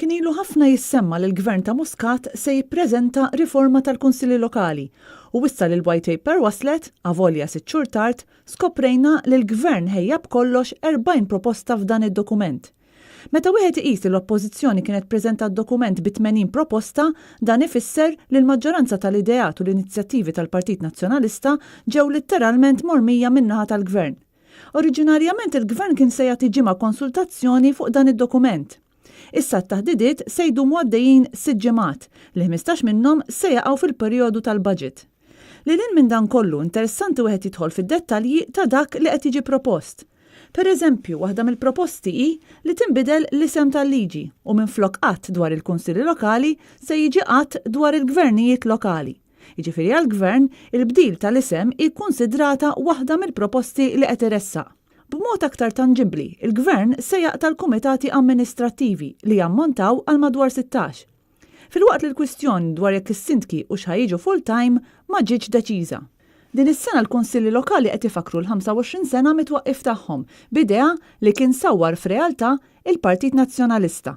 Kien ilu ħafna jissemma li l-Gvern ta' Muscat se jippreżenta riforma tal-Kunsilli Lokali u issa li l-White Paper waslet, avolja sitt xhur tard, skoprejna li l-Gvern ħejja b'kollox 40 proposta f'dan id-dokument. Meta wieħed iqis li l-Oppożizzjoni kienet preżentat dokument bi 80 proposta, dan ifisser li l-maġġoranza tal-ideat u l-inizjattivi tal-Partit Nazzjonalista ġew litteralment mormija min-naħa tal-Gvern. Oriġinarjament il-Gvern kien se jagħti ġimgħa konsultazzjoni fuq dan id-dokument. Issa t-taħdidiet se jdumu għaddejjin sitt ġimgħat, li 15 minnhom se jaqgħu fil-perjodu tal-budget. Lil hinn minn dan kollu, interessanti wieħed jidħol fid-dettalji ta' dak li qed jiġi propost. Per eżempju, waħda mill-proposti hi li tinbidel l-isem tal-liġi u minflok Att dwar il-Kunsilli Lokali se jiġi Att dwar il-Gvernijiet Lokali. Jiġifieri għall-Gvern, il-bdil tal-isem hi kkunsidrata waħda mill-proposti li qed iressaq. B'mod aktar tanġibbli, il-Gvern se jaqta' l-kumitati amministrattivi li jammontaw għal madwar 16. Filwaqt li l-kwistjoni dwar jekk is-sindki hux ħa jiġu full-time ma ġietx deċiża. Din is-sena l-Kunsilli Lokali qed ifakkru l-25 sena mit-twaqqif tagħhom b'idea li kien sawwar f'realtà il-Partit Nazzjonalista.